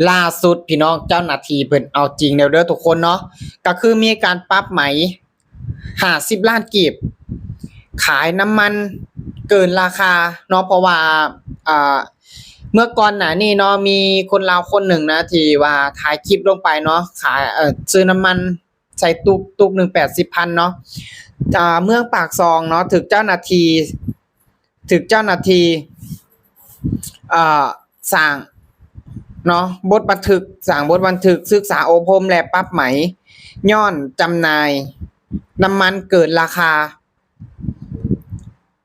ລ່າສຸດພີ່ນ້ອງ ເຈົ້າໜ້າທີ່ເພິ່ນເອົາຈິງແລ້ວເດີທຸກຄົນເນາະ ກໍຄືມີການປັບໃໝຫ້າສິບລ້ານກີບ ຂາຍນ້ຳມັນເກີນລາຄາເນາະ ເພາະວ່າ ອ່າ ເມື່ອກ່ອນໜ້ານີ້ເນາະ ມີຄົນລາວຄົນໜຶ່ງນະ ທີ່ວ່າຖ່າຍຄລິບລົງໄປເນາະ ຂາຍ ເອີ ຊື້ນ້ຳມັນໃສ່ຕຸກ ຕຸກໜຶ່ງແປດສິບພັນເນາະ ອ່າ ເມືອງປາກຊ່ອງເນາະ ຖືກເຈົ້າໜ້າທີ່ ຖືກເຈົ້າໜ້າທີ່ ເອີ ສ້າງເນາະ ບົດບັນທຶກ ສ້າງບົດບັນທຶກສຶກສາອົບຮົມ ແລະ ປັບໃໝ ຍ້ອນຈຳໜ່າຍນ້ຳມັນເກີນລາຄາ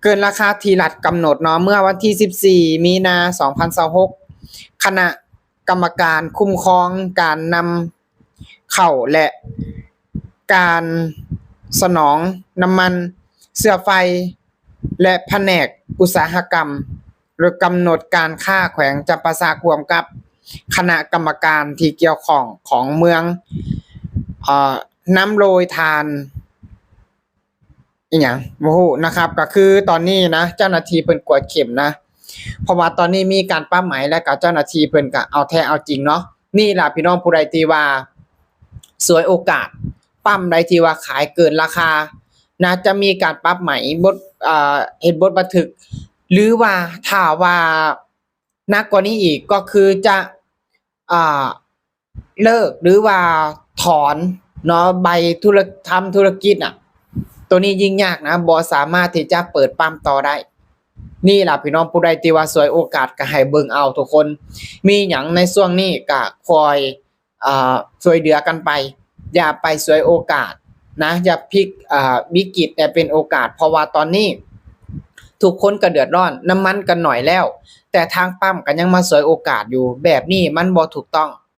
ເກີນລາຄາທີ່ລັດກຳນົດເນາະ ເມື່ອວັນທີສິບສີ່ ມີນາ ສອງພັນຊາວຫົກ ຄະນະກຳມະການຄຸ້ມຄອງການນຳເຂົ້າ ແລະ ການສະໜອງນ້ຳມັນເຊື້ອໄຟ ແລະ ພະແນກອຸດສາຫະກຳ ໂດຍກຳນົດການຄ້າແຂວງຈຳປາສັກ ຮ່ວມກັບຄະນະກຳມະການທີ່ກ່ຽວຂ້ອງຂອງເມືອງ ເອີ ນຳໂດຍທ່ານ ອີຫຍັງບໍ່ຮູ້ນະຄັບ ກໍຄືຕອນນີ້ນະ ເຈົ້າໜ້າທີ່ເພິ່ນກວດເຂັ້ມນະ ເພາະວ່າຕອນນີ້ມີການປັບໃໝ ແລ້ວກໍເຈົ້າໜ້າທີ່ເພິ່ນກໍເອົາແທ້ເອົາຈິງເນາະ. ນີ້ລະພີ່ນ້ອງ ຜູ້ໃດທີ່ວ່າສວຍໂອກາດ ປ້ຳໃດທີ່ວ່າຂາຍເກີນລາຄານະ ຈະມີການປັບໃໝ ບົດ ເຮັດບົດບັນທຶກ ຫຼືວ່າຖ້າວ່າໜັກກວ່ານີ້ອີກ ກໍຄືຈະ ອ່າ ເລີກ ຫຼືວ່າຖອນເນາະ ໃບທຸລະ ທຳທຸລະກິດນະ ໂຕນີ້ຍິ່ງຍາກນະ ບໍ່ສາມາດທີ່ຈະເປີດປ້ຳຕໍ່ໄດ້. ນີ້ລະພີ່ນ້ອງ ຜູ້ໃດທີ່ວ່າສວຍໂອກາດກໍໃຫ້ເບິ່ງເອົາທຸກຄົນ ມີຫຍັງໃນຊ່ວງນີ້ກໍຄອຍ ເອີ ຊ່ວຍເຫຼືອກັນໄປ ຢ່າໄປສວຍໂອກາດນະ ຢ່າພິກ ເອີ ວິກິດໃຫ້ເປັນໂອກາດ ເພາະວ່າຕອນນີ້ທຸກຄົນກໍເດືອດຮ້ອນ ນ້ຳມັນກໍໜ້ອຍແລ້ວ ແຕ່ທາງປ້ຳກໍຍັງມາສວຍໂອກາດຢູ່ ແບບນີ້ມັນບໍ່ຖືກຕ້ອງ.